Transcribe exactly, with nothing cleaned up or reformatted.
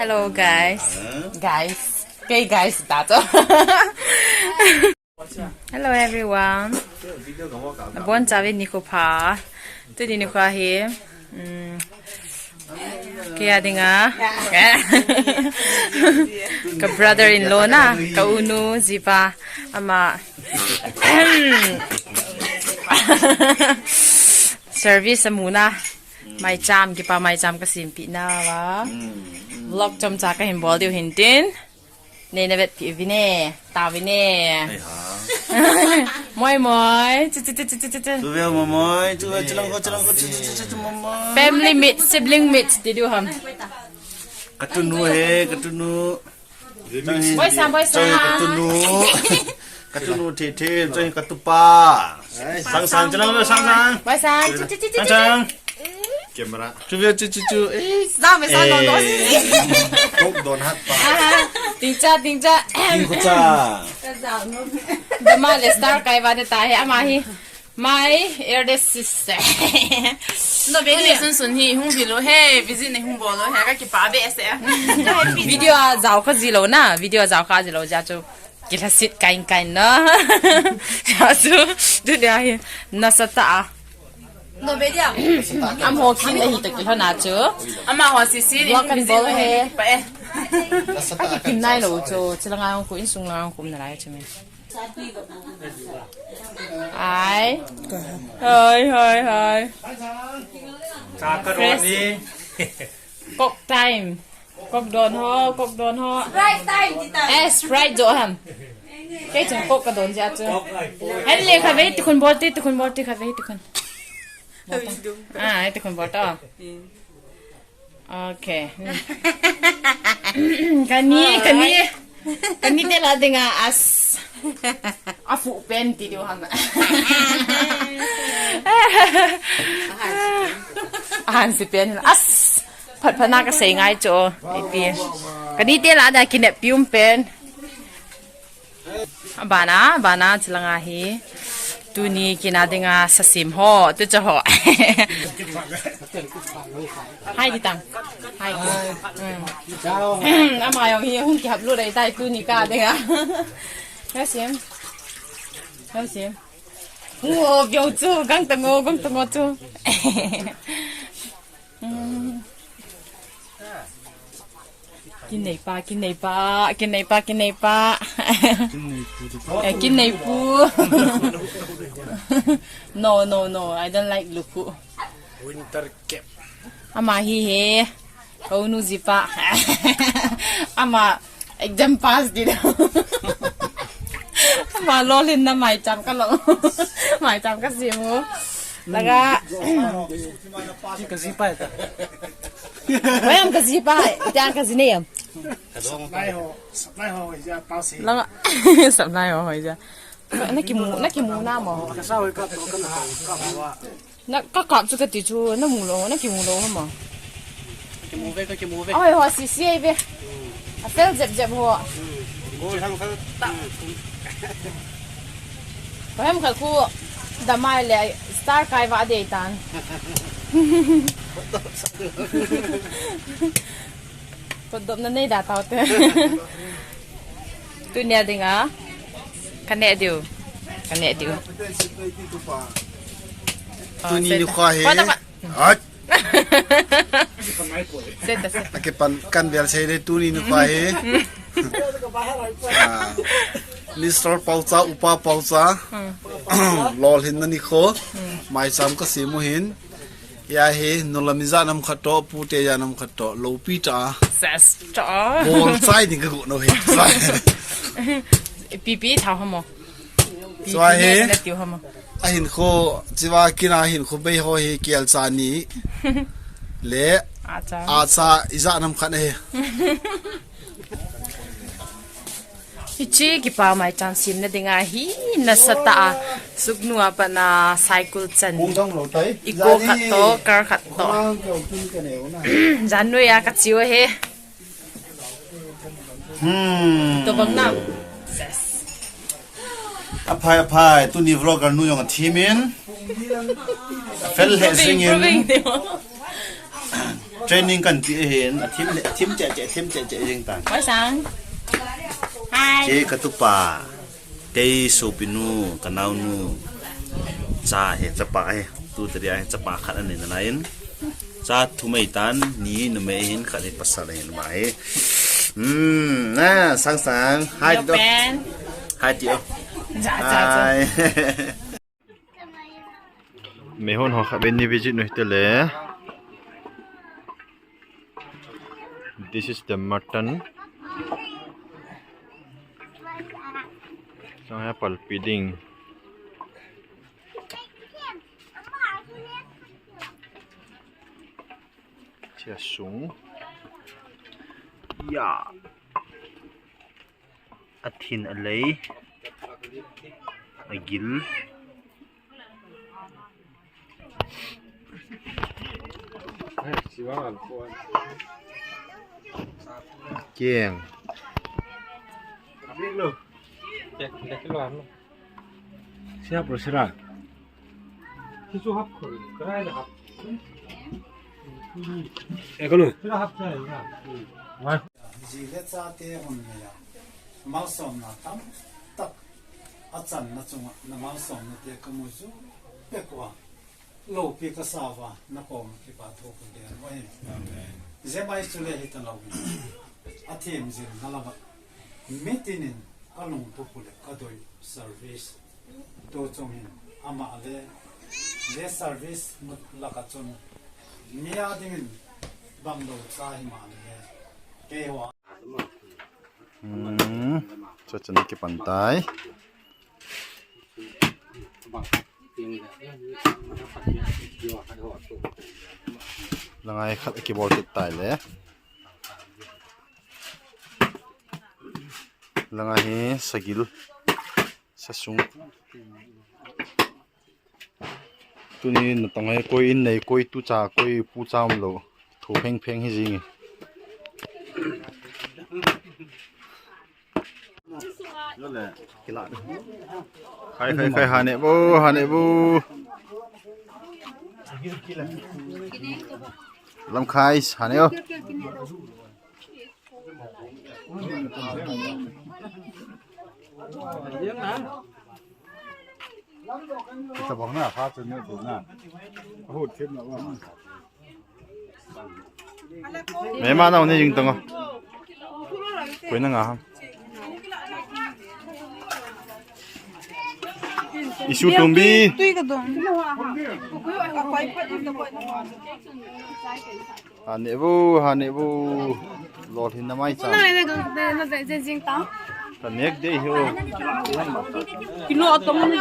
Hello, guys. Guys. Kei guys ta to. Hello, everyone. Nabonchauvin nikho pha. Tuni nikho hi. Mm. Kei a dinga. Ka brother-in-law na, ka unu jipa, ama service amuna. Maicham, kipa maicham kasempeh nauva. Vlog chomcha kahin bol diu hintin. Nei na vetpeh uvin e, tauvin e. Moi moi. Chu, chu, chu. Chu veu moi moi. Chu veu, chu lang ko, chu lang ko, chu, chu, chu, chu, moi moi. Family meet, sibling meet, ti diu ham. Ka tunu he, ka tunu. Boisa, boisa. Choi, ka tunu. Ka tunu the the, choi, ka tupa. Sang sang, chu lang, sang sang. Boisa, chu, chu, chu, chu, chu. Sang sang. Camera. Chu veu, chu, chu, chu. Eh. Za me sa no no. Kok don hat pa. Tingcha, tingcha. Tingcha. Dama le star kai va de ta he ama hi. My eldest sister. No be ni sun sun hi hung bilo he, visit nei hung bolo he, ka kipa be se. Video a jao kha jilou na, video a jao kha jilou ja chu. Kilhasit kain kain na. Ja chu, dunia hi, nasatah a. No be dia. Amaho khin ahi to kilhona chu. Amaho sisi ni. Vlog kan bol he. Pa e. Aki kim nailou chu, chilanga hung khu, insung langa hung khu nalai chu me. Hi. Hi, hi, hi. Fresh. Coke time. Coke don ho, Coke don ho. Sprite time, tita. Eh, Sprite jo ham. Kei chun Coke kadon jia chu. Hen le kha vei tikhun bol ti, tikhun bol ti kha vei tikhun. Ah, tikhun bol ta. Okay. Kani, kani. Kani te la dinga as. Afu pen ti diu ham. Ahan si pen. As. Phat phat na kasei ngai chu. Ipi. Kani te la da kinep pium pen. Abana, abana, chilanga hi. Tuni kina dinga sasim ho, tu cho ho. Hi, Ditang. Hi. Mm. Ama jong hi, hung kihap lut dai tai tuni ka dinga. Sasim. Sasim. Ngo, biong chu, gang ta ngo, gang ta ngo chu. Mm. Kin nei pa, kin nei pa, kin nei pa, kin nei pa. Kin nei pu tu pa. Eh, kin nei pu. No, no, no, I don't like luku. Winter cap. Ama hi he. Ka unu jipa. Ama exam pass di. Ama lolhin na maicham ka lo. Maicham ka simu. Laga. Ka jipa ta. Wayam ka jipa. Tiang ka jine yam. Supply ho, supply ho, ja pass. Laga. Supply ho, ja. Na kimu, na kimu na mo. Ka sa ho ka to ka na ka wa. Na ka kap chu kati chu, na mu lou, na kimu lou hama. Kimu ve, ka kimu ve. Oi, ho si si ai ve. A fel jep jep ho. Go thang fel ta. Ko hem kha khu damai le star kai va dei tan. Kotdopna nei da tau te. Tunia dinga. Ka neh diu. Ka neh diu. Tuni ni kha he. Hot. Seta, seta. Akipan kan bel sei de tuni ni kha he. Ah, Mister Paucha, Upa Paucha. Lolhin na ni kho. Maicham ka simu hin. Ya he, nula mi ja nam khat to, pu te ja nam khat to, lo pi ta. Ses ta. Bol chai ding ka gu no he. Pi pi thau hamo. Pi pi he. Na tiu hamo. Ahin kho, chiva kina hin kho bei ho he kial cha ni. Le. Acha. Acha, ija nam khat he. Hiche kipa maicham simna dinga hi nasatah a suknu a pat a cycle chan. Iko khat to, car khat to. Jan noi a ka chiu he. Hmm. To bang na. Yes. Aphai, aphai, tuni vlogger nu jong a thim in. Fel he sing in. Training kan ti ahin, a thim le, thim che che, thim che che jing tan. Oi sang. Hai. Che ka tupa. Kei sopinu, ka naonu. Cha he, chapa he. Tu teri a he, chapa khat ani na lain. Cha thum ahi tan, ni numei ahin, khat hi pasal ahin ma he. Hmm, na, sang sang. Hai, your pen. Hai, tio. Ja, ja, ja. Hai. Meihon ho kha beni visit noi tele. This is the mutton. Sang ha palpi ding. Chia sung. Ya. A thin a lei. A gil. Keng. Siap lo sira. Hichu hap khol, karai da hap. E kanu. Sira hap sa ya. Ji le chate hon ne ya. Malsomna tamtak a channa chunga na malsomna te ka mu chu pek uva. Loupi ka sa uva, na koma kipa thu ka gen uva ahi. Amen. Jemai chu le hita lou. A thim jil na lava. Mitin in ka lungtup u le ka doi service. Tu chung hin ama le, le service mut laka chun mi a dingin bang lou cha hi ma le. Kei ho. Hmm. Cha chan kipan tai. Langai khat kibol kit tai le. Langa hi sagil, sasung. Tuni natong hi koi in nei, koi tucha, koi pucha umlou. Thu pheng pheng hi jing e. Khai, khai, khai, hane bo, hane bo. Lam khai, hane o. Tabang na, kha chun na, na. Ahut thim na ba. Mema nau ni jing tang o. Koi na nga ham. Isu tumbi. Tui ka dong. Hane bu, hane bu. Lol hin na mai cha. Na, na, na, na, na, na, jing ta. Ta nek de hi o. Kilo atom ni.